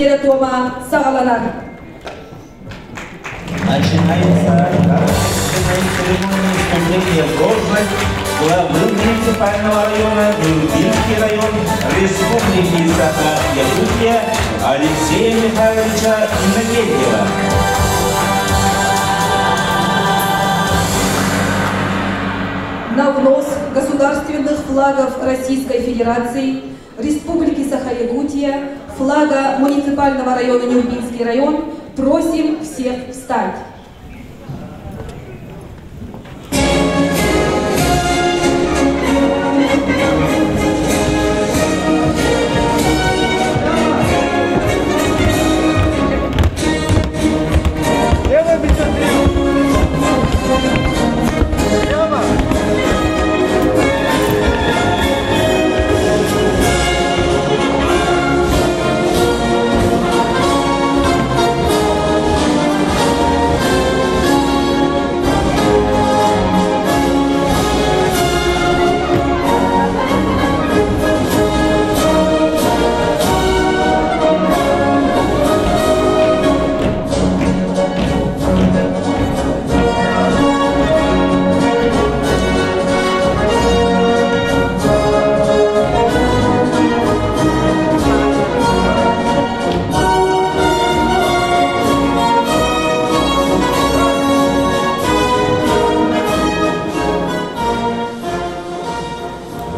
Сиэрэ-туома саҕаланар. Начинается торжественная церемония вступления в должность главы муниципального района Нюрбинский район Республики Саха-Якутия Алексея Михайловича Иннокентьева. На внос государственных флагов Российской Федерации, Республики Саха-Якутия, флага муниципального района Нюрбинский район просим всех встать.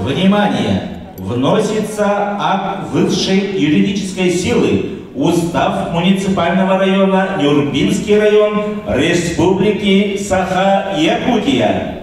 Внимание! Вносится акт высшей юридической силы Устав муниципального района Нюрбинский район Республики Саха-Якутия.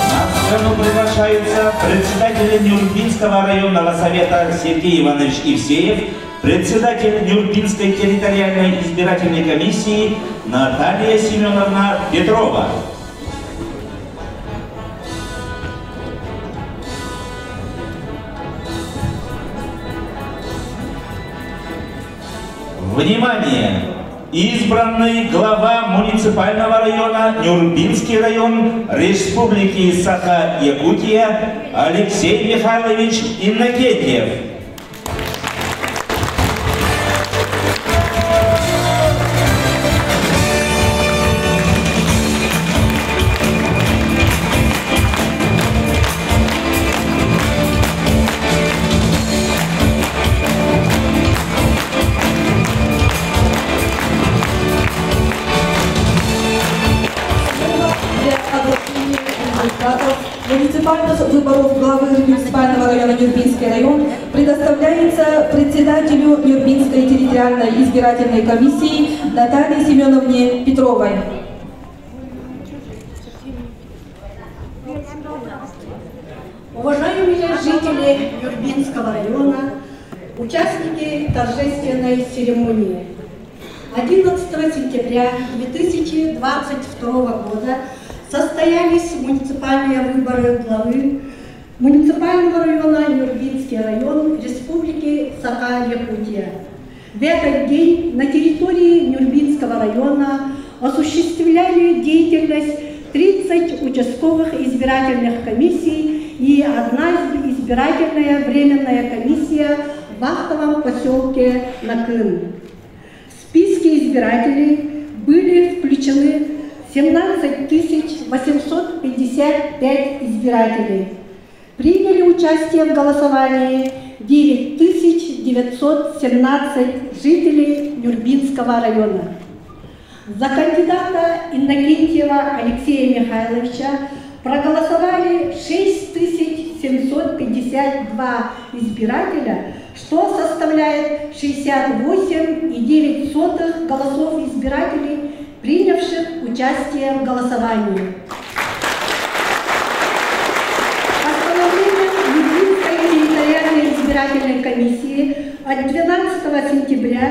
На сцену приглашаются председатель Нюрбинского районного совета Сергей Иванович Евсеев, председатель Нюрбинской территориальной избирательной комиссии Наталья Семеновна Петрова. Внимание! Избранный глава муниципального района Нюрбинский район Республики Саха-Якутия Алексей Михайлович Иннокентьев. Муниципальных выборов главы муниципального района Нюрбинский район предоставляется председателю Нюрбинской территориальной избирательной комиссии Наталье Семеновне Петровой. Уважаемые жители Нюрбинского района, участники торжественной церемонии. 11 сентября 2022 года состоялись муниципальные выборы главы муниципального района Нюрбинский район Республики Саха-Якутия. В этот день на территории Нюрбинского района осуществляли деятельность 30 участковых избирательных комиссий и одна избирательная временная комиссия в вахтовом поселке Накын. В списки избирателей были включены 17 855 избирателей. Приняли участие в голосовании 9917 жителей Нюрбинского района. За кандидата Иннокентьева Алексея Михайловича проголосовали 6752 избирателя, что составляет 68,09 голосов избирателей, принявших участие в голосовании. Постановлением Нюрбинской территориальной избирательной комиссии от 12 сентября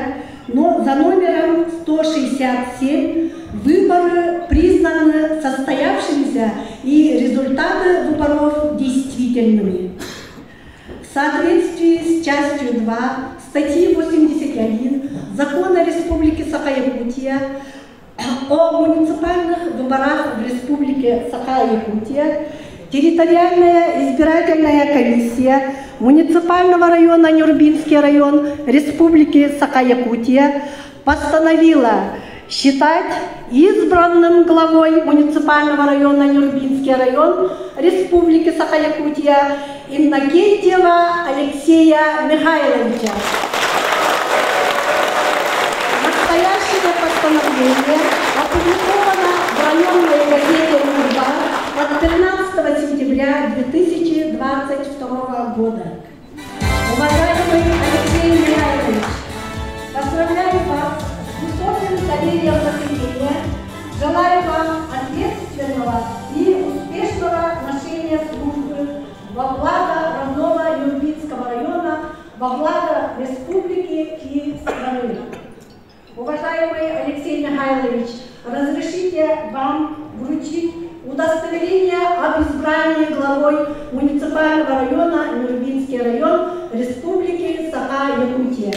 но за номером 167 выборы признаны состоявшимися и результаты выборов действительными. В соответствии с частью 2 статьи 81 Закона Республики Саха-Якутия О муниципальных выборах в Республике Саха-Якутия территориальная избирательная комиссия муниципального района Нюрбинский район Республики Саха-Якутия постановила считать избранным главой муниципального района Нюрбинский район Республики Саха-Якутия Иннокентьева Алексея Михайловича. Настоящее постановление опубликовано в районной газете «Нюрба» от 15 сентября 2022 года. Уважаемый Алексей Михайлович, поздравляю вас с высоким доверием населения, желаю вам ответственного и успешного ношения службы во благо родного Нюрбинского района, во благо республики и страны. Уважаемый Алексей Михайлович, разрешите вам вручить удостоверение об избрании главой муниципального района Нюрбинский район Республики Саха-Якутия.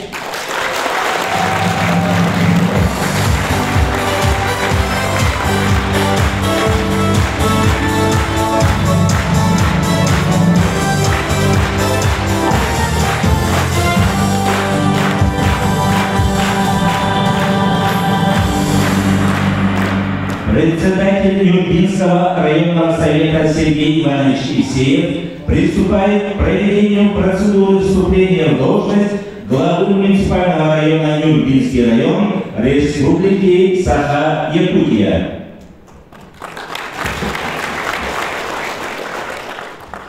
Председатель Нюрбинского районного совета Сергей Иванович Исеев приступает к проведению процедуры вступления в должность главы муниципального района Нюрбинский район Республики Саха-Якутия.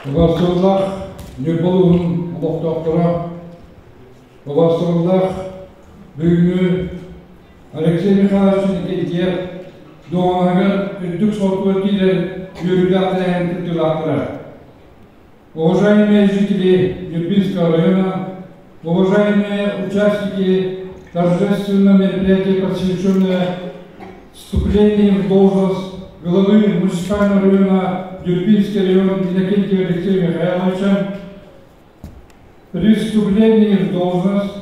Убаастабыллаах Ньурба улууһун олохтоохторо, убаастабыллаах бүгүҥҥү Алексей Михайлович Иннокентьев дуоһунаһыгар үрдүк солотугар киирэр үөрүүлээх тэрээһин кыттыылаахтара. Уважаемые жители Нюрбинского района, уважаемые участники торжественного мероприятия, посвященное вступлению в должность главы муниципального района Нюрбинский район Иннокентьева Алексея Михайловича, при вступлении в должность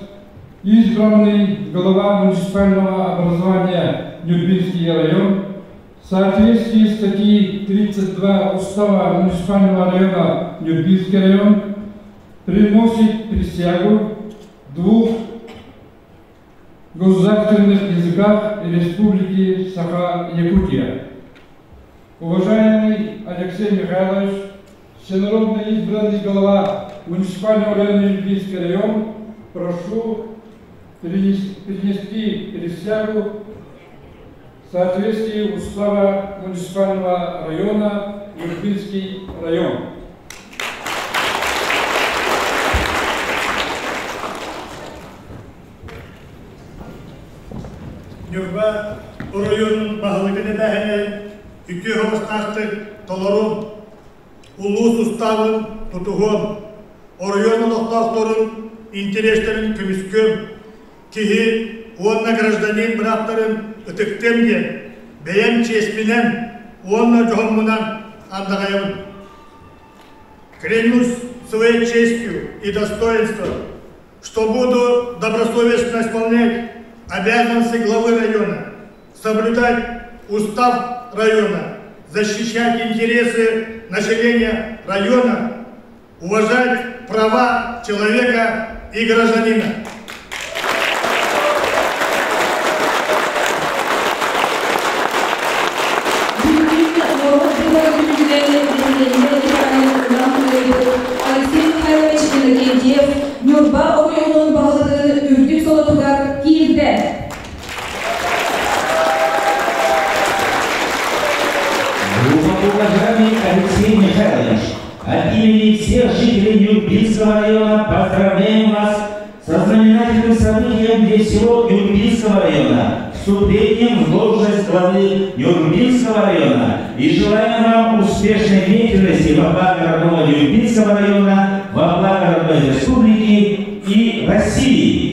избранный глава муниципального образования Нюрбинский район в соответствии с статьей 32 Устава муниципального района Нюрбинский район приносит присягу в двух государственных языках Республики Саха-Якутия. Уважаемый Алексей Михайлович, всенародно избранный глава муниципального района Нюрбинский район, прошу принести присягу в соответствии устава муниципального района Нюрбинский район. Ньурба оройуонун баһылыгын эбээһинэһин үтүө суобастаахтык толоруом, улуус устаабын тутуһуом, оройуон олохтоохторун интэриэстэрин көмүскүөм, киһи уонна гражданин бырааптарын ытыктыам диэн бэйэм чиэспинэн уонна дьоһуммунан андаҕайабын. Клянусь своей честью и достоинством, что буду добросовестно исполнять обязанности главы района, соблюдать устав района, защищать интересы населения района, уважать права человека и гражданина. Бүгүн норуот быыбарын түмүгүнэн нэһилиэнньэ итэҕэлин ылан кыайбыт Алексей Михайлович Иннокентьев Ньурба оройуонун баһылыгын үрдүк солотугар киирдэ. Глубоко Алексей Михайлович, от имени всех жителей Нюрбинского района поздравляем вас со знаменательным событием для всего Нюрбинского района, вступлением в должность главы Нюрбинского района, и желаем вам успешной деятельности во благо родного Нюрбинского района, во благо родной республики и России.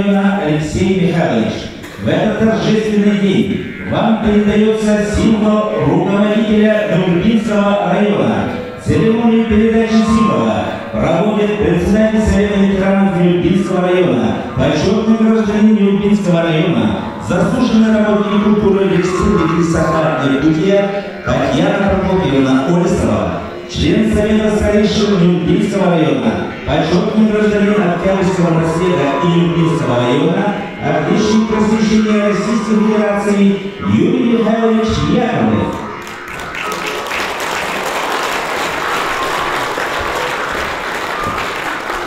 района Алексей Михайлович, в этот торжественный день вам передается символ руководителя Нюрбинского района. Церемонию передачи символа проводит председатель Совета ветеранов Нюрбинского района, почетный гражданин Нюрбинского района, заслуженный работник культуры Республики Саха-Якутия Татьяна Прокопьевна Ольсова, член Совета старейшин Нюрбинского района, почетный гражданин Октябрьского наследа и Нюрбинского района, отличник просвещения Российской Федерации Юрий Михайлович Яковлев.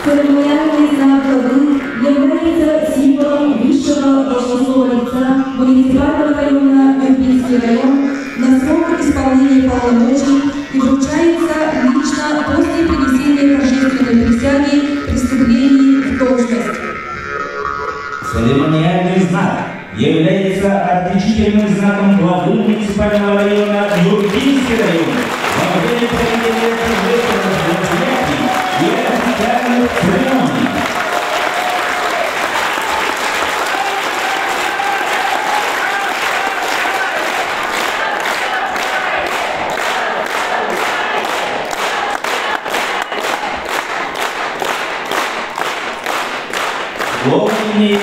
Церемониальный знак главы является символом высшего должностного лица муниципального района Нюрбинский район на срок исполнения полномочий и вручается лично после принесения торжественной присяги при вступлении в должность. Церемониальный знак является отличительным знаком главы муниципального района Нюрбинский район во время проведения торжественных мероприятий и официальных церемоний. Слово имеет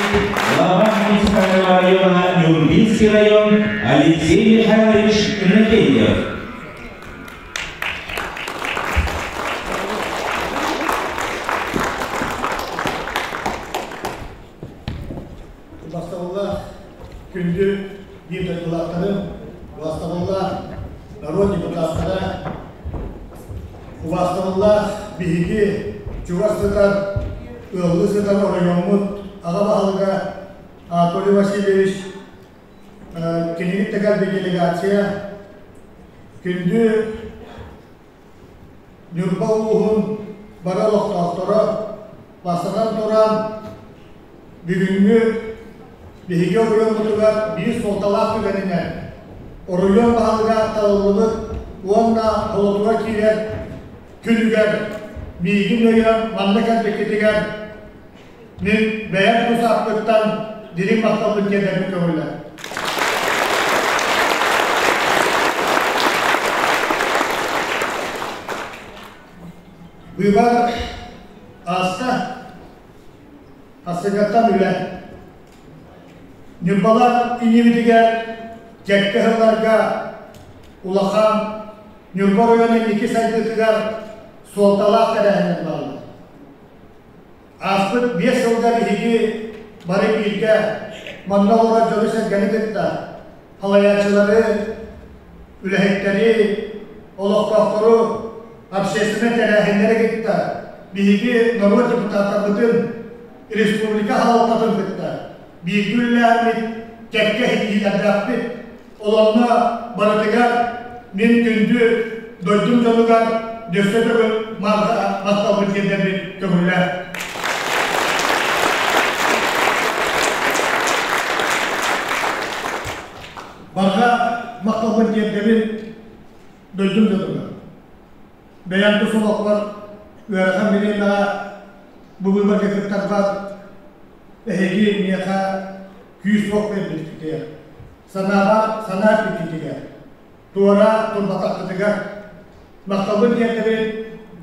глава муниципального района Нюрбинский район Алексей Михайлович Иннокентьев. Убаастабыллаах күндү биир дойдулаахтарым, убаастабыллаах норуот депутаттара, убаастабыллаах биһиги чугас сытар, ыаллыы сытар оройуоммут аҕа баһылыга Анатолий Васильевич, киниги кэлбит делегация, күндү Ньурба улууһун бары олохтоохторо, бастатан туран бүгүҥҥү биһиги оройуоммутугар биир суолталаах түгэнинэн оройуон баһылыга талыллыбыт уонна холотугар киирэр күнүгэр миигин өйөөн манна кэлбиккитигэр мин бэйэм тус ааппыттан дириҥ махталбын тиэрдэрбин көҥүллэр. Быыбар ааста, Ассыгаттан үлэ. Ньурбалар иннибитигэр кэккэ сылларга улахан Ньурба оройуонун икки сайдыытыгар суолталаах тэрээһиннэр бааллар. Ааспыт 5 сылга биһиги бары бииргэ манна олорор дьону-сэргэни кытта салайааччылары, үлэһиттэри, олохтоохтору, общественнай тэрээһиннэри кытта биһиги норуот депутаттарбытын, республика салалтатын кытта бииргэ үлэлээбит кэккэ ситиһиилэрдээхпит. Олонно барытыгар мин күндү дойдум дьонугар дөссө төгүл махталбын тиэрдэрбин көҥүллээх. Барҕа махталбын тиэрдэбин дойдум дьонугар. Бэйэм тус олохпор ыарахан бириэмэҕэ бу быыбарга кыттарбар эһиги миэхэ күүс-уох биэрбиккитигэр, санаабар санаа эппиккитигэр, туора турбатаххытыгар махталбын тиэрдэбин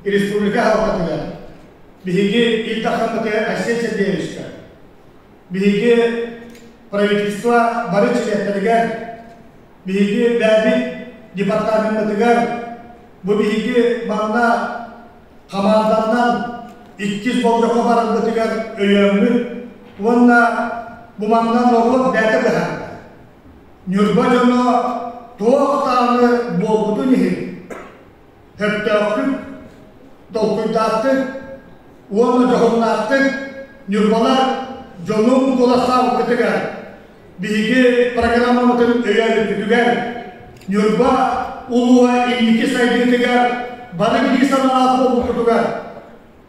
республика аһылтатыгар, биһиги Ил Дархаммытыгар Айсен Сергеевичка, биһиги правительство бары чилиэттэригэр, биһиги бэйэбит департамеммытыгар бу биһиги манна хамаанданнан иккис болдьоххо барарбытыгар өйөөммүт уонна бу манна норуот бэйэтэ быһаарда. Ньурба дьоно туох даҕаны буолбутун иһин сөптөөхтүк, толкуйдаахтык уонна дьоһуннаахтык ньурбалар дьонун куоластаабыккытыгар биһиги программабытын өйөөбүппүтүгэр Ньурба улууһа инники сайдыытыгар бары биир санаалаах буолбуккутугар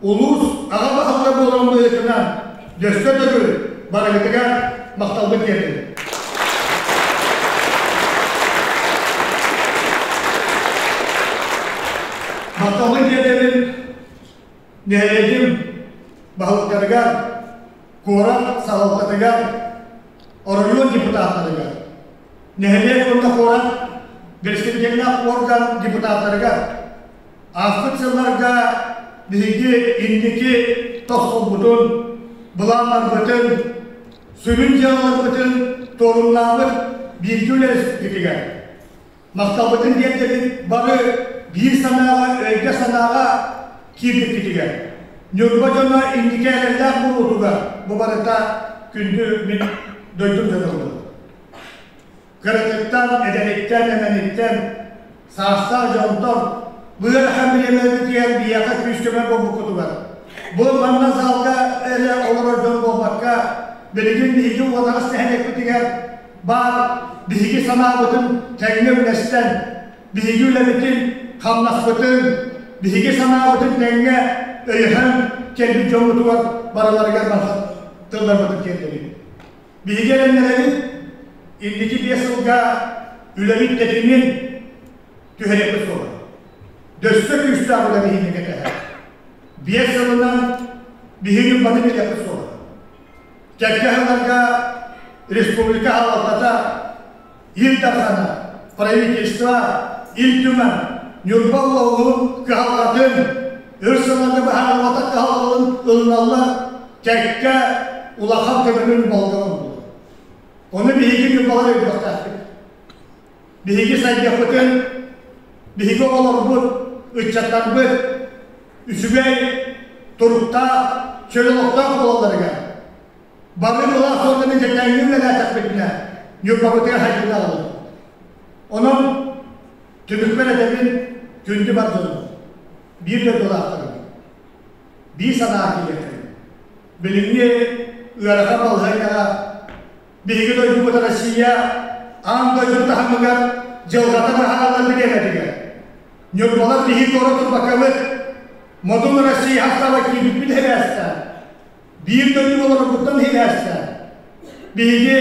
улуус аҕа баһылыга буоларын быһыытынан өссө төгүл барыгытыгар махталбын тиэрдэбин. Махталбын тиэрдэбин нэһилиэгим баһылыктарыгар. Куорат салалтатыгар, оройуон депутаттарыгар, нэһилиэк уонна куорат представительнай орган депутаттарыгар ааспыт сылларга биһиги инники тосхолбутун, былааннарбытын, сүрүн дьыалаларбытын торумнаабыт бииргэ үлэлэспитигэр махталбытын тиэрдэбит бары биир санааҕа, өйгө-санааҕа киирбиппитигэр. Ньурба дьоно инники эрэллээх буолуутугар бу барыта күндү мин дойдум дьоно буолар. Кыратыттан, эдэриттэн, эмэниттэн, саастаах дьонтон быарахан бириэмэбитигэр биһиэхэ күүс-көмө буолбуккутугар. Бу манна залга эрэ олорор дьон буолбакка, билигин биһиги уотаҕас нэһилиэкпитигэр баар биһиги санаабытын тэҥҥэ үлэстэн, биһиги үлэбитин, хамнаспытын, биһиги санаабытын тэҥҥэ өйөһөн кэлбит дьоммутугар барыларыгар барҕа тылларбытын тиэрдэбит. Биһиги эрэннэрэбит, инники 5 сылга үлэбит тэтимин түһэриэхпит суоҕа. Дөссө күүстээх үлэ биһиги кэтэһэр. 5 сылынан биһиги Ньурбаны билиэхпит суоҕа. Кэккэ сылларга республика салалтата, Ил Дархана, правительство, Ил Түмэн Ньурба улууһун кыһалҕатын, өр сылларга быһаарыллыбатах кыһалҕаларын ылыналлар, кэккэ улахан көмөнү болҕомтолор. Ону биһиги ньурбалар өйдүөхтээхпит. Биһиги сайдыахпытын, биһиги оҕолорбут, ыччаттарбыт үчүгэй туруктаах, чөл олохтоох буолалларыгар бары былаас органын дьэтэҥҥи үлэлээтэхпитинэ Ньурбабытыгар хайдыыны аҕалар. Онон түмүкпэр этэбин күндү бар дьонум, биир дойдулаахтарым, биир санаа киириэххин. Билиҥҥи ыарахан балаһыанньаҕа биһиги дойдубут Россия аан дойду таһымыгар дьылҕата быһаарыллар бириэмэтигэр Ньурбалар биһи туора турбаккабыт, Модун Россия хастаба киирбиппит иһирээстэ, биир дойду олорбуттан иһирээстэ, биһиги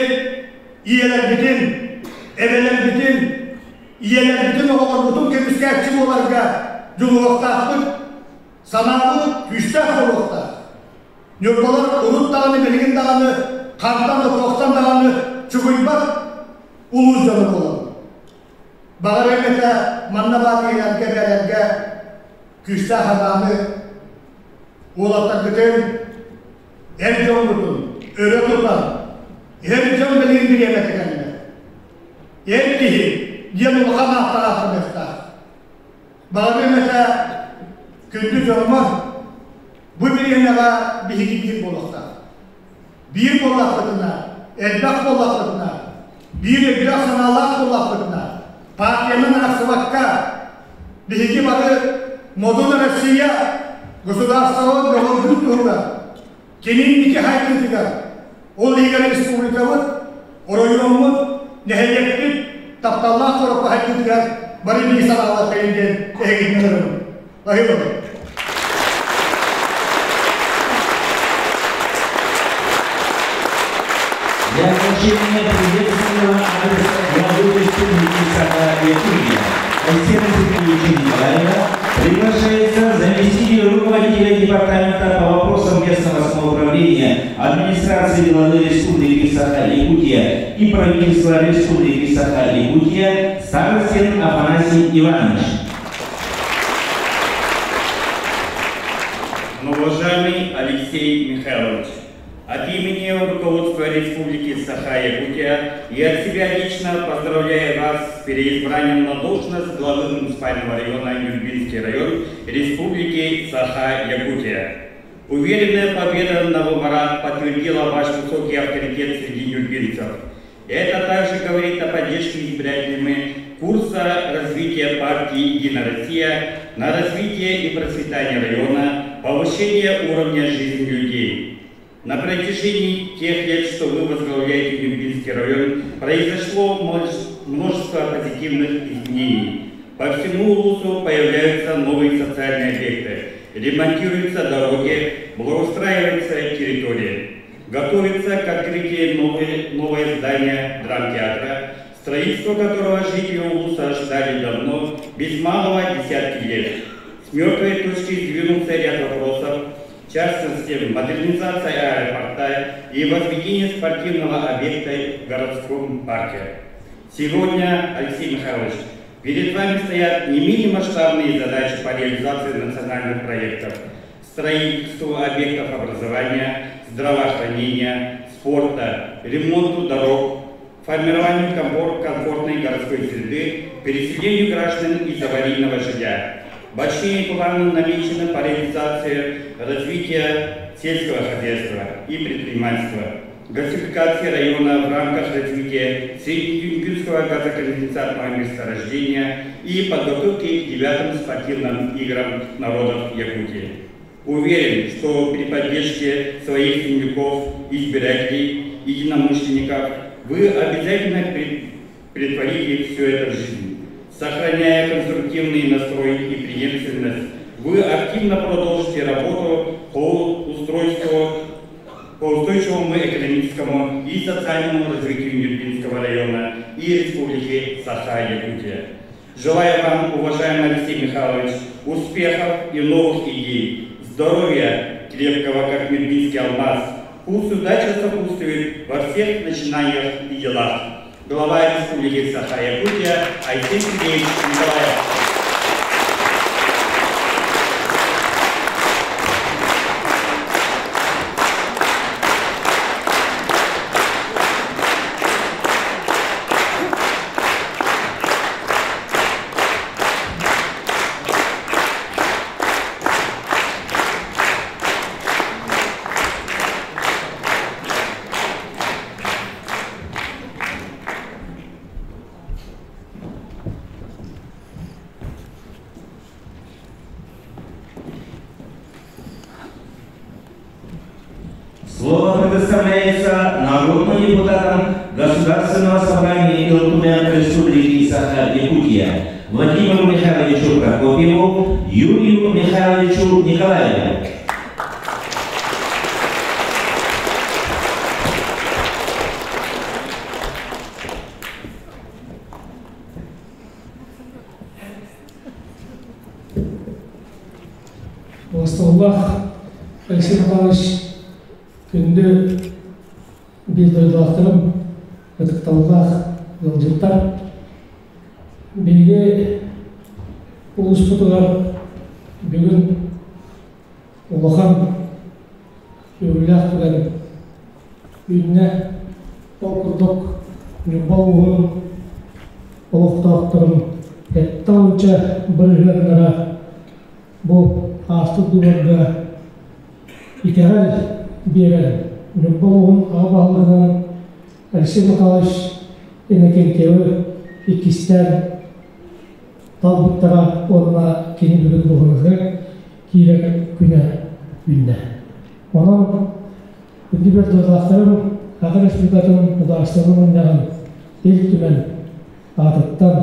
ийэлэрбитин, эбэлэрбитин, ийэлэрбитин, оҕолорбутун көмүскээччи буоларга дьулуһуохтаахпыт, санаабыт күүстээх буолуохтаах. Ньурбалар урут даҕаны, билигин даҕаны, хантан да туохтан даҕаны чугуйбат улуус дьоно буолабыт. Баҕарыам этэ манна баар ийэлэргэ, эбээлэргэ күүстээх санааны, уолаттаргытын, эр дьоҥҥутун өрө тутан, эр дьон билигин бириэмэтэ кэллэ. Эр киһи диэн улахан ааттаах ааттаныахтаах. Баҕарыам этэ күндү дьоммор, бу бириэмэҕэ биһиги биир буолуохтаах. Биир буоллахпытына, элбэх буоллахпытына, биир өйдөөх-санаалаах буоллахпытына, партиянан арахсыбакка, биһиги бары Модун Россия государствоҕа бөҕөргүүр туһугар, кини инники хайдыытыгар, ол иһигэр республикабыт, оройуоммут, нэһилиэкпит тапталлаах куораппа хайдыытыгар бары биир санаалаах кэлин диэн эһигиннэн ырабын. Баһыыба. Для вручения приветственного адреса главы Республики Саха-Якутия Айсена Сергеевича Николаева приглашается заместитель руководителя Департамента по вопросам местного самоуправления Администрации главы Республики Саха-Якутия и правительства Республики Саха-Якутия Старостин Афанасий Иванович. Уважаемый Алексей Михайлович, от имени руководства Республики Саха-Якутия и от себя лично поздравляю вас с переизбранием на должность главы муниципального района Нюрбинский район Республики Саха-Якутия. Уверенная победа на выборах подтвердила ваш высокий авторитет среди нюрбинцев. Это также говорит о поддержке избирателями курса развития партии «Единая Россия» на развитие и процветание района, повышение уровня жизни людей. На протяжении тех лет, что вы возглавляете Нюрбинский район, произошло множество позитивных изменений. По всему улусу появляются новые социальные объекты, ремонтируются дороги, благоустраивается территория. Готовится к открытию новое здание драмтеатра, строительство которого жители улуса ждали давно, без малого десятки лет. С мертвой точки сдвинулся ряд вопросов, В частности, модернизация аэропорта и возведение спортивного объекта в городском парке. Сегодня, Алексей Михайлович, перед вами стоят не менее масштабные задачи по реализации национальных проектов, строительству объектов образования, здравоохранения, спорта, ремонту дорог, формированию комфортной городской среды, переселению граждан из аварийного жилья. Большие планы намечены по реализации развития сельского хозяйства и предпринимательства, газификации района в рамках развития Среднеюнгюрского газоконденсатного месторождения и подготовки к девятым спортивным играм народов Якутии. Уверен, что при поддержке своих земляков, избирателей, единомышленников вы обязательно претворите все это в жизнь. Сохраняя конструктивный настрой и преемственность, вы активно продолжите работу по устройству по устойчивому экономическому и социальному развитию Нюрбинского района и Республики Саха-Якутия. Желаю вам, уважаемый Алексей Михайлович, успехов и новых идей, здоровья крепкого, как Нюрбинский алмаз. Пусть удача сопутствует во всех начинаниях и делах. Глава Республики Саха-Якутия Айсен Сергеевич Николаев. Слово предоставляется народным депутатам Государственного собрания Ил Тумэн Республики Саха-Якутия Владимиру Михайловичу Прокопьеву, Юрию Михайловичу Николаеву. Убаастабыллаах Алексей Михайлович, күндү биир дойдулаахтарым, ытыктабыллаах ыалдьыттар. Биһиги улууспутугар бүгүн улахан үөрүүлээх түгэн үүннэ. Ол курдук Ньурба улууһун олохтоохторун 70 бырыһыаннара бу ааспыт быыбарга итэҕэл биэрэн Ньурба улууһун аҕа баһылыгынан Алексей Михайлович Иннокентьевы иккистээн талбыттара уонна кини бүгүн дуоһунаһыгар киирэр күнэ үүннэ. Онон күндү бэрт Саха Республикатын Судаарыстыбаннай Мунньаҕын Ил Түмэн аатыттан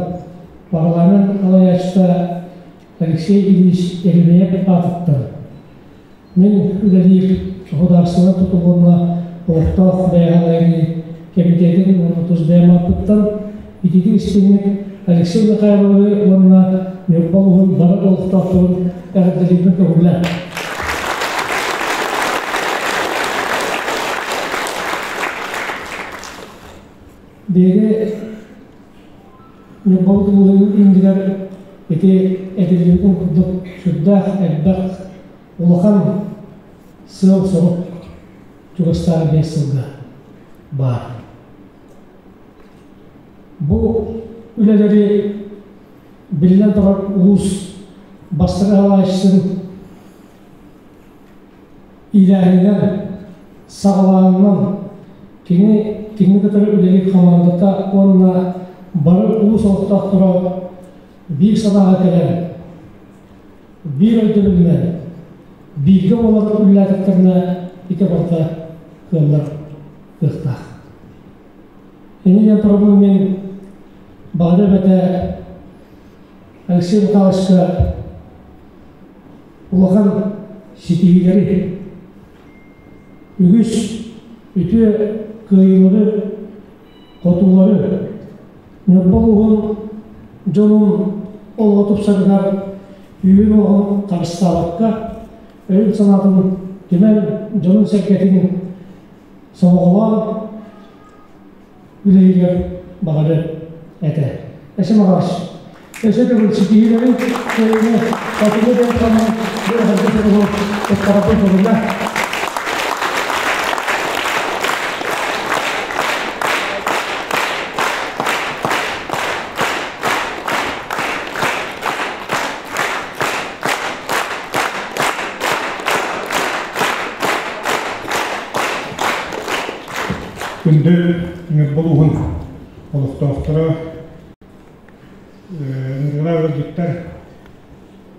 парламент салайааччыта Алексей Ильич Еремеев аатыттан мин үлэлиир судаарыстыба тутулунна олохтоох бэйэҕэ салайыныы кэмитиэтин уонна тус бэйэм ааппыттан итиитик истиҥник Алексей Михайловы уонна Ньурба улууһун бары олохтоохторун эҕэрдэлиирбин көҥүллээн. Биһиги Ньурба улууһун иннигэр ити этиллибитин курдук сүрдээх элбэх улахан сыал-сорук чугастааҕы 5 сылга баар. Бу үлэлэри биллэн турар улуус бастакы салайааччытын иилээһининэн, саҕалааһынынан кини кинини кытары үлэлиир хамаандата уонна бары улуус олохтоохторо биир санааҕа кэлэн, биир өйдөбүлүнэн бииргэ буолан үлэлээтэхтэринэ ити барыта кыаллар кыахтаах. Инньэ диэн турабын мин баҕарыам этэ Алексей Михайловичка улахан ситиһиилэри, үгүс үтүө кыайыылары, хотуулары, Ньурба улууһун дьонун олоҕо тупсарыгар үүн олоҕун харыстаабакка, өйүн-санаатын Түмэн дьонун-сэргэтин сомоҕолоон үлэлииригэр баҕарыам этэ. Эсэ Махач, өссө төгүл ситиһиилэри көрүүнү хотугу дьон бу туругу туттарарбын көҥүлэ. Күндү Ньурба улууһун олохтоохторо, ыҥырыылаах ыалдьыттар,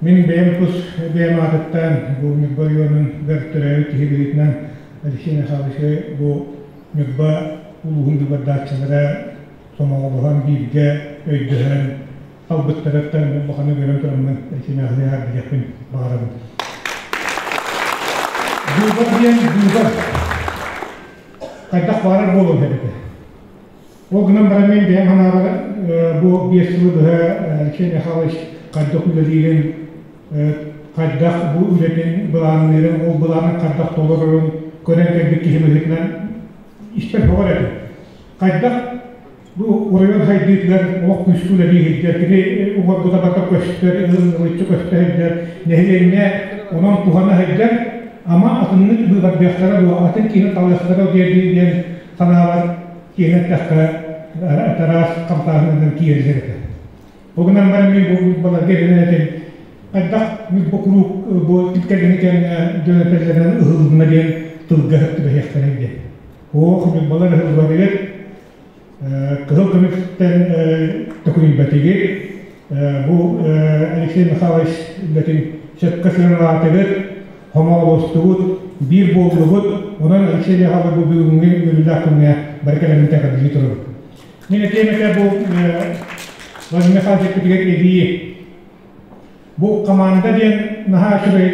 мин бэйэм тус бэйэм аатыттан бу Ньурба оройуонугар төрөөбүт киһи быһыытынан Алексей Михайловичы бу Ньурба улууһун быыбардааччылара сомоҕолоһон бииргэ өйдөһөн талбыттарыттан улаханнык үөрэн тураммын Алексей Михайловичы эҕэрдэлиэхпин баҕарабын. Быыбар диэн быыбар хайдах баҕарар буолуон сөп этэ. Ол гынан баран мин бэйэм санаабар бу 5 сылы быһа Алексей Михайлович хайдах үлэлиирин, хайдах бу үлэтин былаанныырын, ол былаанын хайдах толорорун көрөн кэлбит киһи быһыытынан испэр сөҕөр этим. Хайдах бу оройуон сайдыытыгар олох күүскэ үлэлии сылдьар, кини уҥуоргута барыта көстөр, ылын-ылыччы көстө сылдьар, нэһилиэнньэ онон туһана сылдьар, ама атыннык быыбардыахтара дуо, атын киһини талыахтара диэн диэн санаабар киһини эттэххэ араас хамсааһынынан киирэллэр этэ. Бу гынан баран мин бу баларга эрэнэн этим, хайдах бу куруук бу кэлиҥҥи кэмҥэ дьон этэллэринэн ыһылынна диэн тылга түбэһиэхтэрэй диэн. Ох, ньурбалар ыһылларыгар кыһыл көмүстэн төкүнүйбэтигит. Бу Алексей Михайлович үлэтин сөпкө сыаналаатыгыт, хомоҕолостугут, биир буоллугут. Онон Алексей Михайлович бу бүгүҥҥү үөрүүлээх күҥҥэ бары кэлэммит эҕэрдэлии турабыт. Мин этиэм этэ бу Владимир Михайлович эппитигэр эбии бу команда диэн наһаа үчүгэй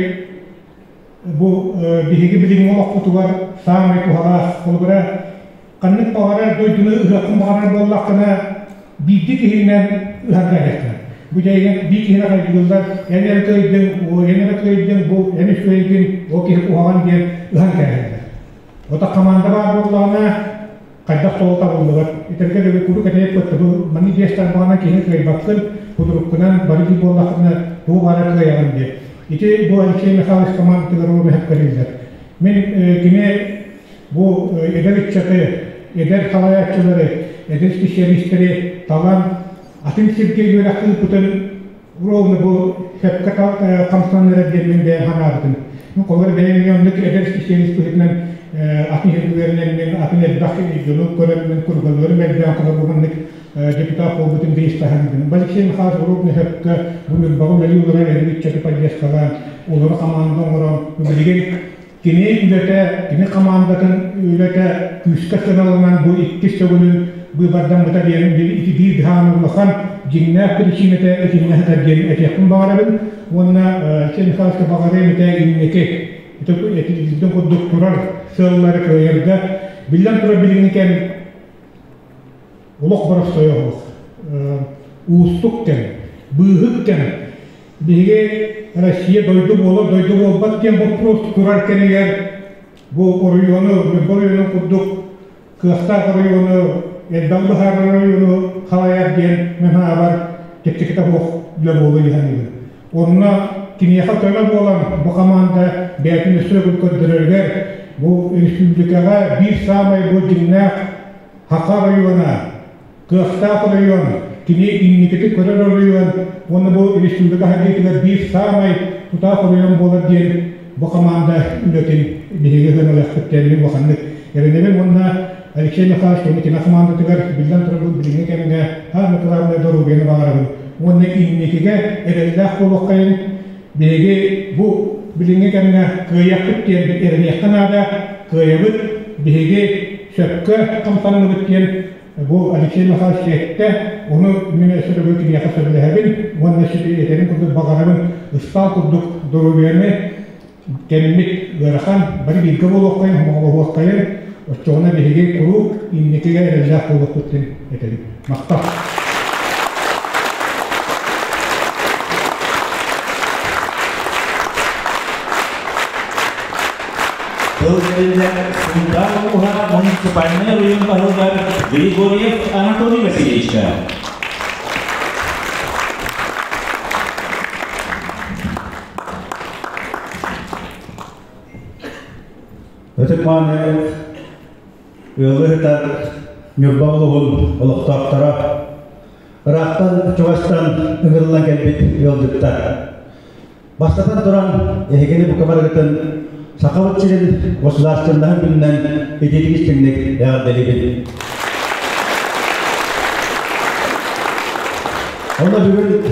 бу биһиги билиҥҥи олохпутугар саамай туһалаах холобура ханнык баҕарар дойдуну ыһыаххын баҕарар буоллаххына биирдии киһинэн ыһарга эһиэххэ бу дьайыгын биир киһини хайгыыллар эн эрэ кыайдыҥ эн эрэ кыайдыҥ бу эн үчүгэйгин ол киһи куһаҕан диэн ыһан кээһэллэр ото команда баар буоллаҕына хайдах суол табыллыбат. Итэргэ дылы куруук этэ бу маны биэс тарбаҕынан киһини кыайбаккын, кудуруккунан бары биир буоллаххына тугу баара кыайаҕын диye. Ити бу Алексей Михайлович командатыгар ол көрүллэр. Мин кини бу эдэр ыччаты, эдэр салайааччылары, эдэр специалистэри талан атын сиргэ үөрэх ыыппытын ровно бу сөпкө хамсанан эрэр диэн мин бэйэм санаабытым. Холобур бэйэм эмиэ оннук эдэр специалист быһыытынан атын сиргэ атын элбэх дьону көрөн кургалыырым элбээн холобур маннык депутат буолбутум бириистаһан Алексей Михайлович ровно сөпкө бу Ньурбаҕа үлэлии олорор эдэр ыччаты поддержкалаан олору команда оҥорон билигин Кини үлэтэ, кини хамаандатын үлэтэ күүскэ сыаналанан бу иккис төгүлүн быыбардаммыта диэн ити биир быһаан улахан дьиҥнээх причинэтэ итиннэ сытар диэн этиэхпин баҕарабын. Уонна Алексей Михайловичка баҕарыам этэ инники этилбитин курдук турар сыаллары кыайарга биллэн турар билиҥҥи кэм олох боростуой оһох уустук кэм быыһык кэм Биһиги Россия дойду буолар, дойду буолбат диэн боппуруос турар кэмигэр бу оройуону, Ньурба оройуонун курдук кыахтаах оройуону, элбэх быһаарар оройуону халайар диэн мин санаабар чэпчэкитэ суох үлэ буолуо дии саныыбын. Онно киниэхэ көмө буолан бу команда бэйэтин өссө төгүл көрдөрөрүгэр бу республикаҕа биир саамай бу дьиҥнээх Саха оройуона кыахтаах оройуон, кини инникитин көрөр оройуон уонна бу республика сайдыытыгар биир саамай тутаах оройуон буолар диэн бу команда үлэтин биһиги сыаналыахпыт диэн мин улаханнык эрэнэбин уонна Алексей Михайлович кини кини командатыгар биллэн турар бу билиҥҥи кэмҥэ саамай кылаабынай доруобуйаны баҕарабын уонна инникигэ эрэллээх буолуоххайын биһиги бу билиҥҥи кэмҥэ кыайыахпыт диэн эрэниэххэ наада кыайабыт биһиги сөпкө хамсанныбыт диэн Бу Алексей Михайлович эттэ, ону мин өссө төгүл киниэхэ сөбүлэһэбин уонна этэрин курдук баҕарабын ыстаал курдук доруобуйаны кэммит ыарахан, бары бииргэ буолуоххайын, сомоҕолоһуоххайын, оччоҕуна биһиги куруук инникигэ эрэллээх буолуохпут диэн этэбин. Махтал! Тыл бэриллэр Сунтаар улууһа муниципальнай оройуон баһылыгар Григорьев Анатолий Васильевичка. Ытык-мааны ыалы ыытар Ньурба улууһун олохтоохторо, ыраахтан чугастан ыҥырыллан кэлбит ыалдьыттар. Бастатан туран, эһигини бука барыгытын Сахабыт сирин государственноһын күнүнэн итиитик истиҥник эҕэрдэлиибин. Онно бүгүн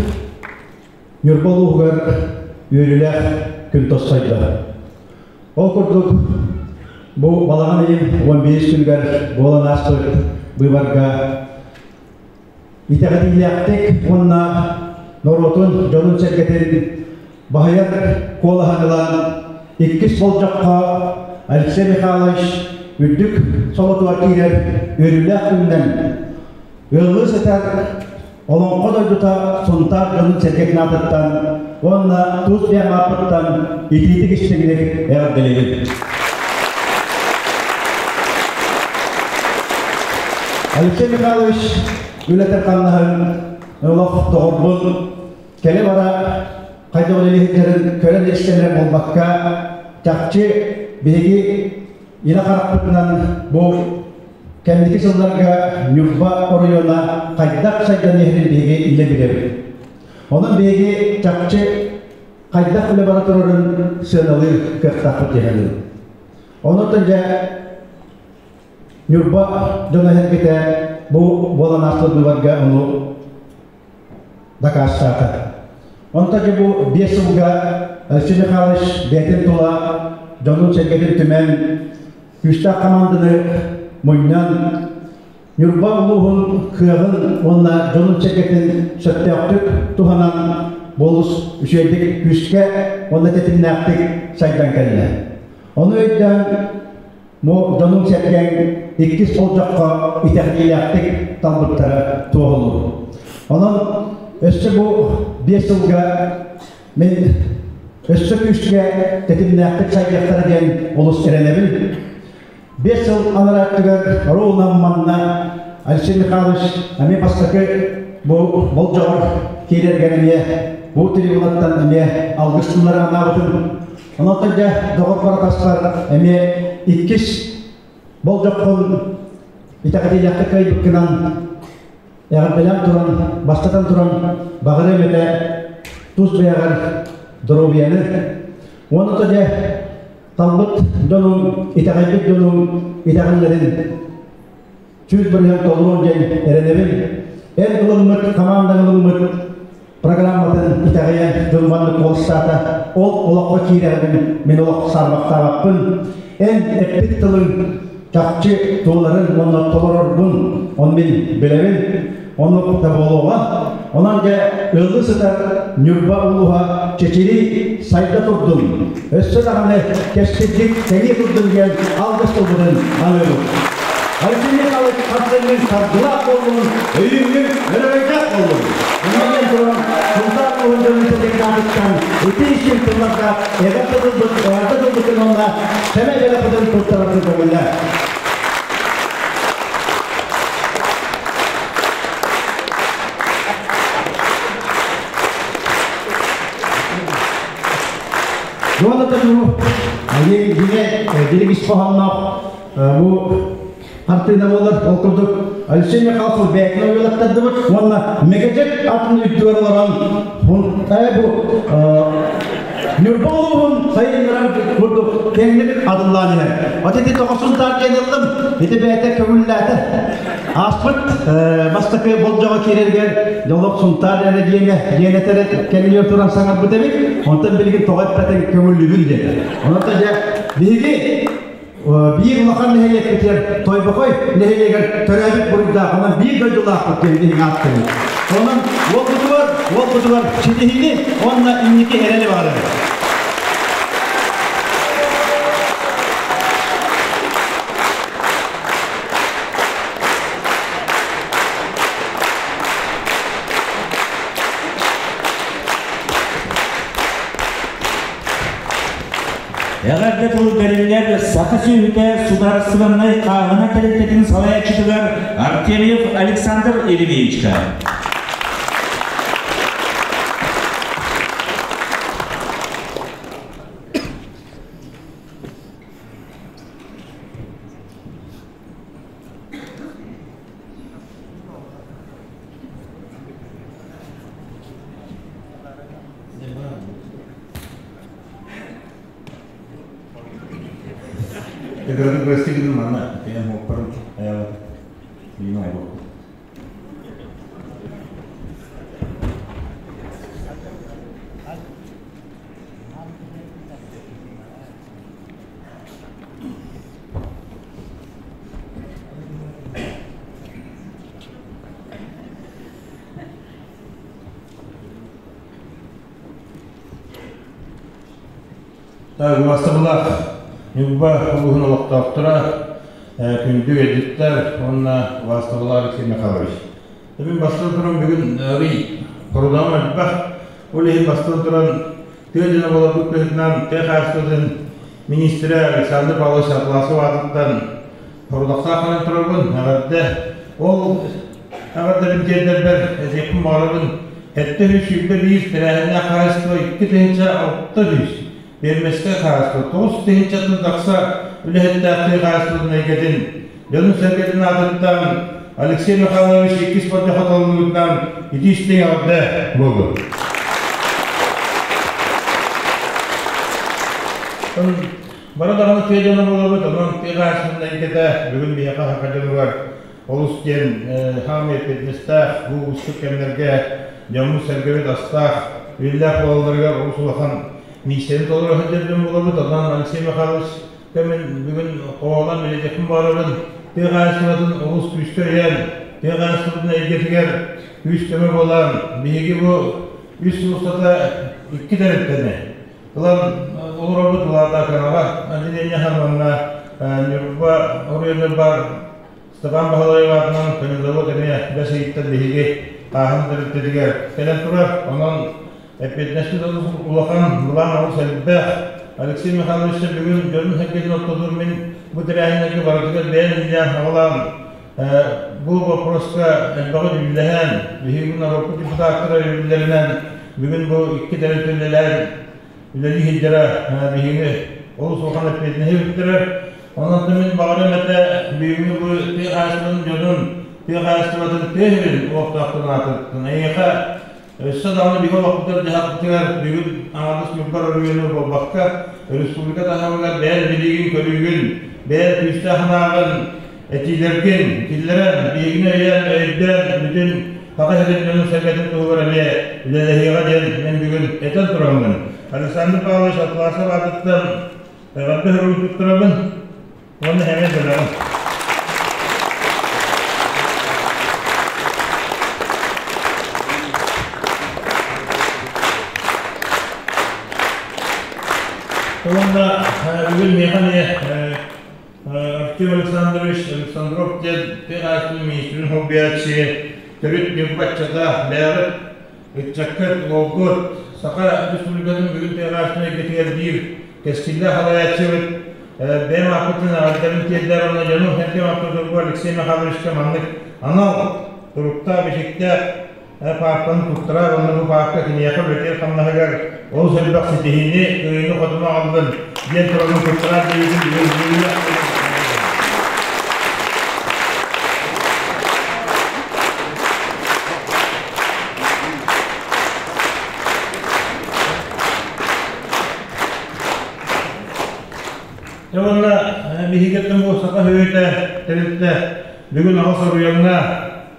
Ньурба улууһугар үөрүүлээх күн тосхойдо. Ол курдук, бу балаҕан ыйын 11 күнүгэр буолан ааспыт быыбарга итэҕэтиилээхтик уонна норуотун дьонун-сэргэтин баһыйар куолаһын ылан иккис болдьоххо Алексей Михайлович үрдүк солотугар киирэр үөрүүлээх күнүнэн ыаллыы сытар Олоҥхо дойдута Сунтаар дьонун-сэргэтин аатыттан уонна тус бэйэм ааппыттан итиитик истиҥник эҕэрдэлиибин. Алексей Михайлович үлэтин-хамнаһын олох доҕорбун кэлэ-бара хайдах үлэлиһиттэрин көрөн истэн буолбакка, чахчы биһиги илэ харахпытынан бу кэнники сылларга Ньурба оройуона хайдах сайдан иһэрин биһиги илэ билэбит. Онон биһиги чахчы хайдах үлэ бара турарын сыаналыыр кыахтаахпыт диэхэлиир. Онон дьэ Ньурба дьоно эһэргитэ бу буолан ааспыт быыбарга ону дакаастаата. Онтон дьэ бу 5 сылга Алексей Михайлович бэйэтин тула дьонун-сэргэтин түмэн, күүстээх хамаанданы мунньан, Ньурба улууһун кыаҕын уонна дьонун-сэргэтин сөптөөхтүк туһанан болус үчүгэйдик күүскэ уонна тэтимнээхтик сайдан кэллэ. Ону өйдөөн бу дьонуҥ-сэргэҥ иккис болдьоххо итэҕэтиилээхтик талбыттара туоһулуур. Онон өссө бу 5 сылга мин өссө күүскэ тэтимнээхтик сайдыахтара диэн олус эрэнэбин. 5 сыл анараа өттүгэр Роунан манна Алексей Михайлович эмиэ бастакы бу болдьоҕор киирэргэр эмиэ бу трибунаттан эмиэ алгыс тыллары анаабытым. Онон дьэ доҕор баратаспар эмиэ иккис болдьоххун итэҕэтиилээхтик кыайбыккынан эҕэрдэлээн туран, бастатан туран баҕарыам этэ тус бэйэҕэр доруобуйаны уонна да дьэ талбыт дьонуҥ, итэҕэйбит дьонуҥ итэҕэллэрин 100% толоруом диэн эрэнэбин. Эн ылыммыт, хамаандаҥ ылыммыт программатын итэҕэйэн дьон маннык куоластаата. Ол олоххо киирэҕин мин олох саарбахтаабаппын. Эн эппит тылыҥ чахчы туоларын уонна толороргун он мин билэбин. Оннук да буолуоҕа. Онон дьэ ыаллыы сытар Ньурба улууһа чэчирий сайда турдун. Өссө даҕаны кэскилдик кэҥии турдун диэн алгыс тылбытын аныыбыт. Алексей Михайлович хартыҥҥын саргылаах буоллун, өйүүҥҥүн өрөгөйдөөх буоллун. Онон туран Сунтаар улууһун дьонун сэтиҥнаатыттан ити исин тылларга эҕэрдэ тылбыт, эҕэрдэ тылбытын уонна сэмэй бэлэхпитин туттараргын көҥүллээ. Дуона Тоймуров дьиҥэ дириҥ ис хоһоонноох бу хартыына буолар. Ол курдук Алексей Михайлов бэйэтин ойуулаттардыбыт уонна Мэгэдьэк атын үрдүгэр олорон бу Ньурба улууһун сайыннарар курдук киэҥник адыллаан иһэр. От ити тоҕосун таар диэн ыллым, ити бэйэтэ көҥүллээтэ. Ааспыт бастакы болдьоҕо киирэригэр дьолох Сунтаар эрэ диэнэ диэнэтэрэ кэннигэр туран саҥарбыт эбит. Онтон билигин тоҕо эппэтин көҥүллүүбүн диэтэ. Онон дьэ биһиги биир улахан нэһилиэкпитигэр Тойбохой нэһилиэгэр төрөөбүт буруйдаах, онон биир дойдулаахпыт диэн биһиги ааттыыбыт. Онон уолбутугар ситиһиини уонна инники эрэли баҕарабыт. Эҕэрдэ тыл бэриллэр Саха сүөһүтэ судаарыстыбаннай хааһына тэрилтэтин салайааччытыгар Артемьев Александр Еремеевичка. Эдэрдик бэстигин манна тиэн хуоппарын аябат миин оҥорбут. Убастабылаах Ньурба улууһун олохтоохторо, күндү ыалдьыттар уонна убастабылаах Алексей Михайлович. Бүгүн бастатан туран бүгүн арый хорудаҕым элбэх. Ол иһин бастатан туран тыа дьоно буоларбыт быһыытынан тыа хаһаайыстыбатын министрэ Александр Павлович Атласов аатыттан хорудахтаах ханан турабын. Эҕэрдэ. Ол эҕэрдэбин тиэрдэрбэр этиэхпин баҕарабын. 721 тэрээһиннээх хаһаайыстыба 2600 биэрмэскэ хаһаайыстыба 9 тыһыынчаттан тахса үлэһиттээх тыа хаһаайыстыбатын эйгэтин дьонун-сэргэтин аатыттан Алексей Михайлович иккис болдьоххо талыллыбытынан итии-истиҥ эҕэрдэ буоллун. Бары даҕаны тыа дьоно буолабыт, онон тыа хаһаайыстыбатын эйгэтэ бүгүн биһиэхэ саха дьонугар олус диэн хаамыы эппиэтинэстээх, бу уустук кэмнэргэ дьоммут-сэргэбит астаах, үөллээх буолалларыгар олус улахан миссияны толоро сылдьар дьон буолабыт. Онон Алексей Михайлович мин бүгүн оҕолон билиэхпин баҕарабын. Тыа хаһаайыстыбатын олус күүскэ өйөөн, тыа хаһаайыстыбатын эйгэтигэр күүс-көмө буолан, биһиги бу үс сыл устата икки тэрилтэни ылан олоробут Улаатааканаҕа отделение уонна Ньурба оройуонугар баар Степан Баһылаев аатынан конезавод эмиэ бэс ыйыттан биһиги хааһын тэрилтэтигэр кэлэн турар. Онон эппиэтинэспит улахан, былаан олус элбэх. Алексей Михайлович бүгүн дьонун сэргэтин ортотугар мин бу тэрээһиннэргэ барытыгар бэйэм илдьэн аҕалаан бу боппуруоска элбэҕи дьүүллэһэн, биһиги норуоппут депутаттара өйөбүллэринэн бүгүн бу икки тэрилтэ үлэлээн үлэлии сылдьара биһиги олус улахан эппиэтинэһи үктэрэр. Онон да мин баҕарым этэ бүгүҥҥү бу тыа хаһаайыстыбатын дьонун, тыа хаһаайыстыбатын тыа сирин олохтоохторун аатыттан эйиэхэ өссө даҕаны биһиги олохпутугар-дьаһахпытыгар бүгүн аҥардас Ньурба оройуону буолбакка, республика таһымыгар бэйэн билиигин-көрүүгүн, бэйэн күүстээх санааҕын, этиилэргин киллэрэн, биһигини өйөөн, өйдөөн бүтүн Саха сирин дьонун-сэргэтин туһугар эмиэ үлэлэһиэҕэ диэн мин бүгүн этэн тураммын, Александр Павлович Атласов аатыттан эҕэрдэ суругу туттарабын уонна эмиэ бэлэҕин. Уонна бүгүн миэхэ эмиэ Артем Александрович Александров диэн тыа хаһаайыстыбатын министрин солбуйааччы төрүт Ньурбаччата бэйэҕит ыччаккыт, уолгут Саха Республикатын бүгүн тыа хаһаайыстыбатын эйгэтигэр биир кэскиллээх салайааччыбыт бэйэм ааппыттан эҕэрдэбин тиэрдэр уонна дьонум сэргэм аптодорго Алексей Михайловичка маннык анал туруктаах, бичиктээх паапканы туттарар уонна бу паапка киниэхэ үлэтигэр хамнаһыгар олус элбэх ситиһиини, кыайыыны-хотуну аҕаллын диэн тураммын туттарар диэбитин бүгүн Дьэ уонна биһигиттэн бу саха сүөһүтэ тэрилтэ бүгүн аҕыс оройуоҥҥа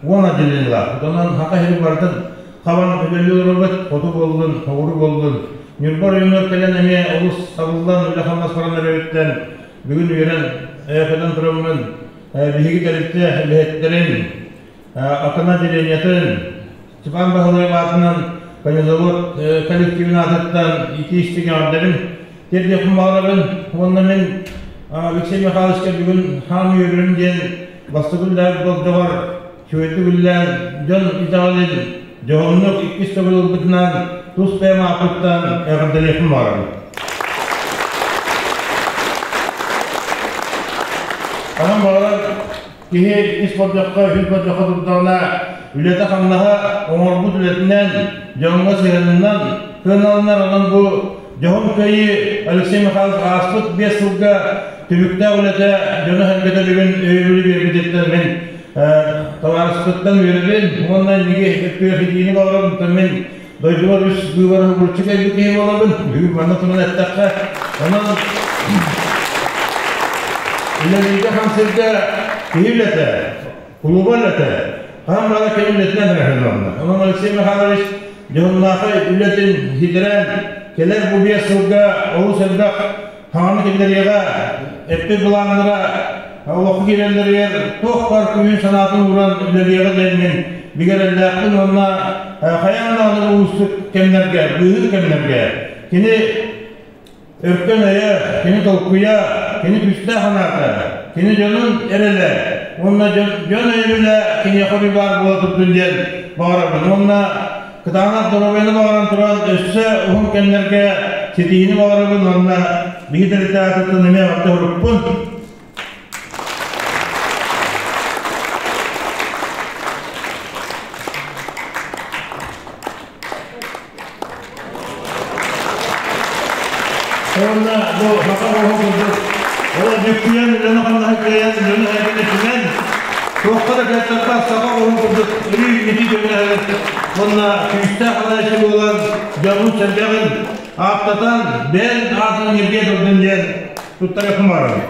10 отделениелаах. Онон саха сирин барытын хабан үлэлии олоробут, хоту буоллун, соҕуруу буоллун. Ньурба оройуонугар кэлэн эмиэ олус сабыллан үлэ-хамнас баран эрэриттэн бүгүн үөрэн, эйэхэтэн тураммын биһиги тэрилтэ үлэһиттэрин, Акана отделениетын, Степан Баһылаев аатынан конезавод коллективин аатыттан итии-истиҥ эҕэрдэбин тиэрдиэхпин баҕарабын уонна мин Алексей Михайловичка бүгүн хаан үөрүм диэн бастакы үллээбит болдьоҕор үчүгэйдик үллээн дьон итэҕэлин дьоһуннук иккис төгүл ылбытынан тус бэйэм ааппыттан эҕэрдэлиэхпин баҕарабын. Онон баҕарар киһи ис болдьоххо, үһүс болдьоххо турдаҕына, үлэтэ-хамнаһа оҥорбут үлэтинэн, дьоҥҥо сыһыанынан кыаналанар. Онон бу дьоһун кыайыы Алексей Михайлович ааспыт 5 сылга түбүктээх үлэтэ дьоно-сэргэтэ бүгүн өйөбүлү биэрбититтэн мин табаарыспыттан үөрэбин уонна инники өттүгэр баҕарабын. Мин дойдубар үс быыбары булчу кэлбит киһи буолабын. Бүгүн манна туран эттэххэ, онон үлэлииргэ хамсыырга киһи үлэтэ, кулуба үлэтэ, хаһан баҕар кини үлэтинэн ыраһыналлар. Онон Алексей Михайлович дьоһуннаахай үлэтин ситэрэн, кэлэр бу 5 сылга олус элбэх хаҥаны киллэриэҕэ, эппит былааннара олоххо киирэллэригэр туох баар күүһүн санаатын ууран үлэлиэҕэ диэн мин бигэрэллээхпин уонна хайаан даҕаны уустук кэмнэргэ, быыһык кэмнэргэ кини өркөн өйө, кини толкуйа, кини күүстээх санаата, кини дьонун эрэлэ уонна дьон өйөбүлэ киниэхэ өрүү баар буола турдун диэн баҕарабын. Уонна кытаанах доруобуйаны баҕаран туран өссө уһун кэмнэргэ ситиһиини баҕарабын уонна биһи тэрилтэ аатыттан эмиэ эҕэрдэ сурукпун. Уонна бу саха оһо курдук ол дьүккүйэн үлэни хамнаһы кыайан үлэни эбини түмэн туохха да кыаттарбат саха оһун курдук өрүү ити дьөҥнөһөр уонна күүстээх алаачы буолан дьонун сэргэҕин ааттатан бэйэн аатын ньиргиэ турдун диэн туттарыахпын баҕарабын.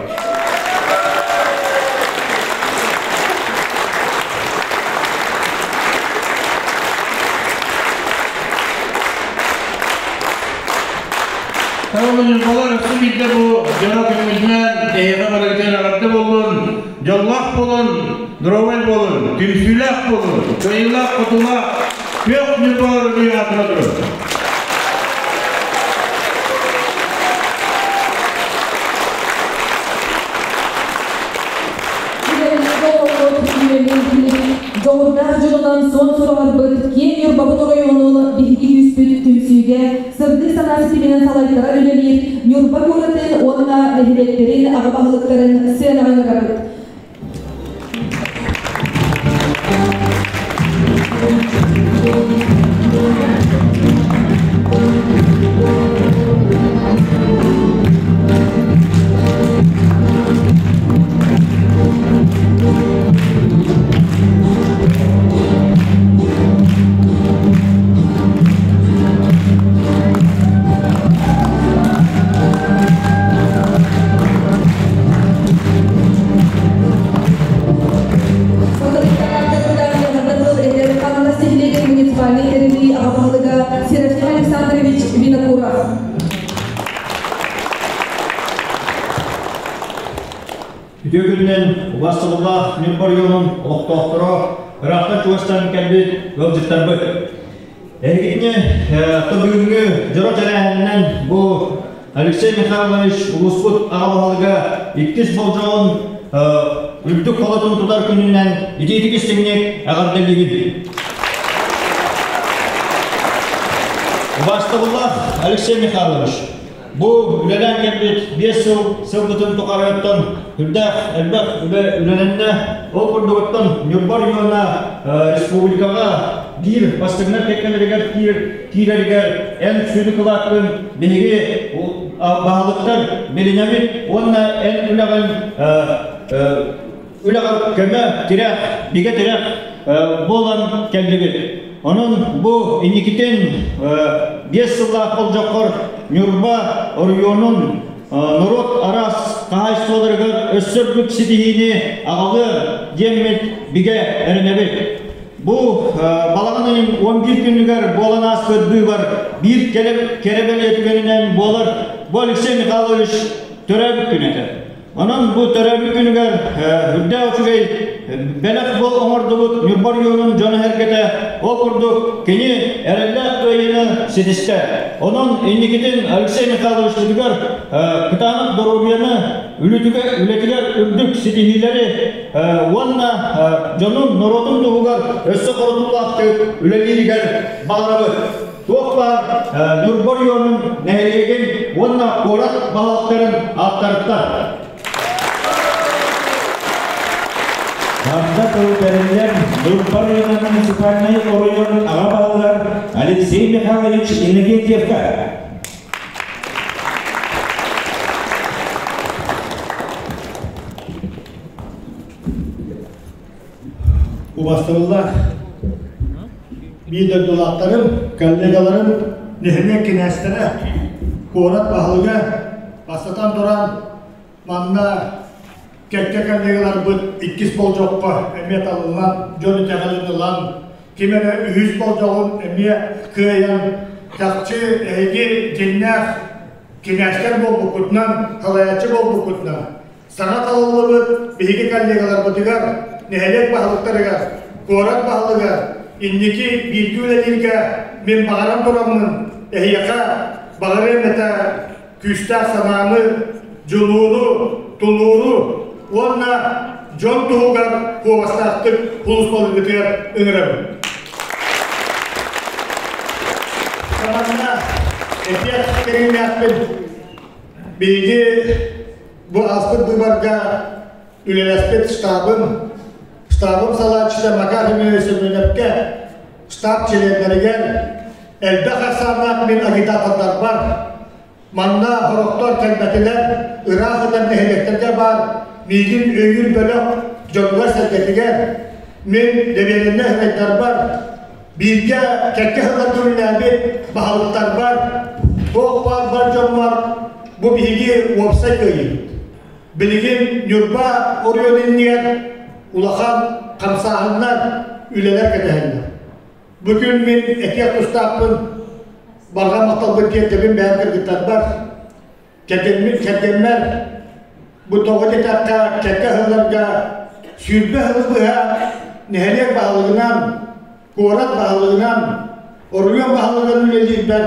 Ньурбалар өссө биирдэ бу дьоро күммүтүнэн эһиэхэ барыгытын эҕэрдэ буоллун, дьоллоох буолун, здоровай буолун, түмсүүлээх буолун, кыайыылаах-хотуулаах күөх Ньурбалар өрүү аатыра турун! Дьоҕурдаах дьонунан суон сураҕырбыт киэҥ Ньурбабыт оройуонун биһиги күүспүт түмсүүгэ сырдык санаа ситиминэн салайтара үлэлиир Ньурба куоратын уонна нэһилиэктэрин аҕа баһылыктарын сыанаҕа ыҥырабыт. Муниципальный тэрилии аҕа баһылыга Серафим Александрович Винокуров. Үтүө күнүнэн убастабыллаах Ньурба оройуонун олохтоохторо, ыраахтан чугастан кэлбит ыалдьыттарбыт. Эһигини бүгүҥҥү дьоро тэрээһининэн бу Алексей Михайлович улууспут аҕа баһылыга иккис болдьоҕун үрдүк холотун тутар күнүнэн итиитик истиҥник эҕэрдэлиибин. Убаастабыллаах Алексей Михайлович, Бу үлэлээн кэлбит 5 сыл сылбытын тухарыттан үрдээх элбэх үлэ үлэлэннэ. Ол курдугуттан Ньурба оройуона республикаҕа биир бастыҥнар кэккэлэригэр киирэригэр эн сүдү кылааккын биһиги баһылыктар билинэбит уонна эн үлэҕин үлэҕэр көмө, тирэх, бигэ тирэх буолан кэллибит. Онон бу инникитин 5 сыллаах болдьоххор Ньурба оройуонун норуот араас хаһаайыстыбаларыгар өссө үрдүк ситиһиини аҕалыа диэммит бигэ эрэнэбит. Бу балаҕан ыйын 11 күнүгэр буолан ааспыт быыбар биир кэрэ бэлиэ түгэнинэн буолар. Бу Алексей Михайлович төрөөбүт күнэ этэ. Онон бу төрөөбүт күнүгэр үрдээх үчүгэй бэлэх бол оҥордубут Ньурба оройуонун дьоно-сэргэтэ ол курдук кини эрэллээх кыайыыны ситистэ. Онон инникитин Алексей Михайловичпытыгар кытаанах доруобуйаны, үлэтигэр үрдүк ситиһиилэри уонна дьонун, норуотун туһугар өссө хорутуулаахтык үлэлииригэр баҕарабыт. Туох баар Ньурба оройуонун нэһилиэгин уонна куорат баһылыктарын ааттарыттан. Анда тыл бэриллэр Ньурба района муниципальнай оройуонун аҕа баһылыгар Алексей Михайлович Иннокентьевка. Убастабыллаах биир дойдулаахтарым, коллегаларым, нэһилиэк кинээстэрэ, куорат баһылыга, бастатан туран, манна кэккэ коллегаларбыт иккис болдьоххо эмиэ талыллан, дьон итэҕэлин ылан, ким эрэ үһүс болдьоҕун эмиэ кыайан, чахчы эһиги дьиҥнээх кинээстэр буолбуккутунан, салайааччы буолбуккутунан, Саҥа талыллыбыт биһиги коллегаларбытыгар, нэһилиэк баһылыктарыгар, куорат баһылыгар инники бииргэ үлэлииргэ мин баҕаран тураммын, эһиэхэ баҕарыам этэ күүстээх санааны, дьулууру, тулууру уонна дьон туһугар куоластаахтык сулууспалыыргытыгар ыҥырабын. Манна этиэх кэриҥнээхпин. Биһиги Бу ааспыт быыбарга үлэлэспит штабым, штабым салааччыта Макар Семенович Семеновка, штаб чилиэннэригэр элбэх ахсааннаах мин агитатордарбар, манна сорохтор кэлбэтилэр, ыраах сытар нэһилиэктэргэ баар миигин өйүүр бөлөх дьонугар-сэргэтигэр, мин дэбиэриннэй һынайдарбар, бииргэ кэккэ сылларга үлэлээбит баһылыктарбар, туох баар бар дьоммор бу биһиги уопсай кыайыыбыт. Билигин Ньурба оройуон иннигэр улахан хамсааһыннар, үлэлэр кэтэһэллэр. Бу күн мин этиэх тустаахпын барҕа махталбын тиэрдэбин бэйэм кыргыттарбар, кэргэммин кэргэммэр бу тоҕо диэтэххэ кэккэ сылларга 20 сылы быһа нэһилиэк баһылыгынан, куорат баһылыгынан, оройуон баһылыгынан үлэлиирбэр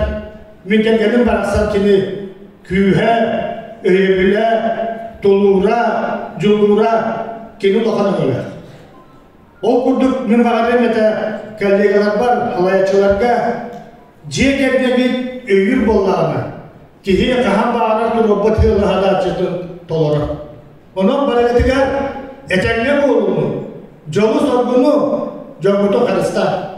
мин кэргэним барахсан кини күүһэ, өйөбүлэ, тулуура, дьулуура кини улахан өҥөлөөх. Ол курдук мин баҕарыам этэ коллегаларбар, салайааччыларга дьиэ кэргэнин өйүүр буоллаҕына, киһи хаһан баҕарар туруорбут сыалаһадааччытын толорор. Онон барыгытыгар этэҥҥэ буолууну, дьолу-соргуну, дьоҥҥутун харыстаа.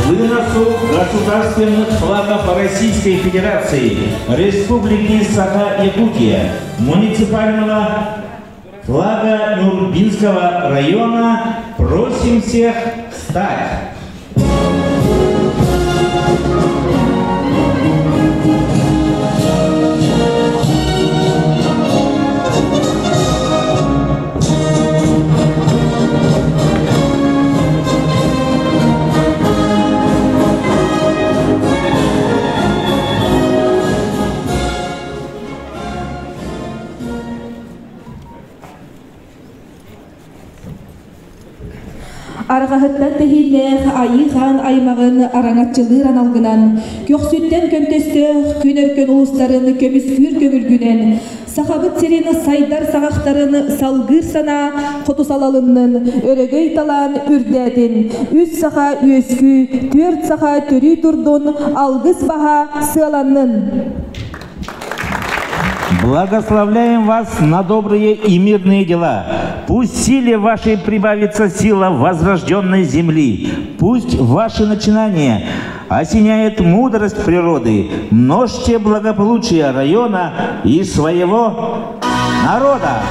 Выносу государственных флагов Российской Федерации, Республики Саха-Якутия, муниципального флага Нюрбинского района просим всех встать. Арҕаһыттан тэһииннээх Айыы Хаан аймаҕын араҥаччылыыр аналгынан, көхсүттэн көнтөстөөх күн өркөн улустарын көмүскүүр көҥүлгүнэн, Сахабыт сирин сайдар саҕахтарын салгыыр санаа хоту салалыннын, өрөгөй талаан үрдээтин, үс саха үөскүү, түөрт саха төрүү турдун, алгыс баһа сыаланнын! Благословляем вас на добрые и мирные дела. Пусть силе вашей прибавится сила возрожденной земли. Пусть ваши начинания осеняет мудрость природы. Множьте благополучие района и своего народа.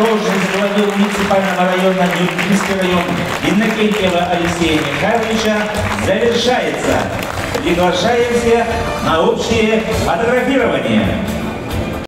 должность главы муниципального района Нюрбинский район Иннокентьева Алексея Михайловича завершается. Приглашаем всех на общее фотографирование.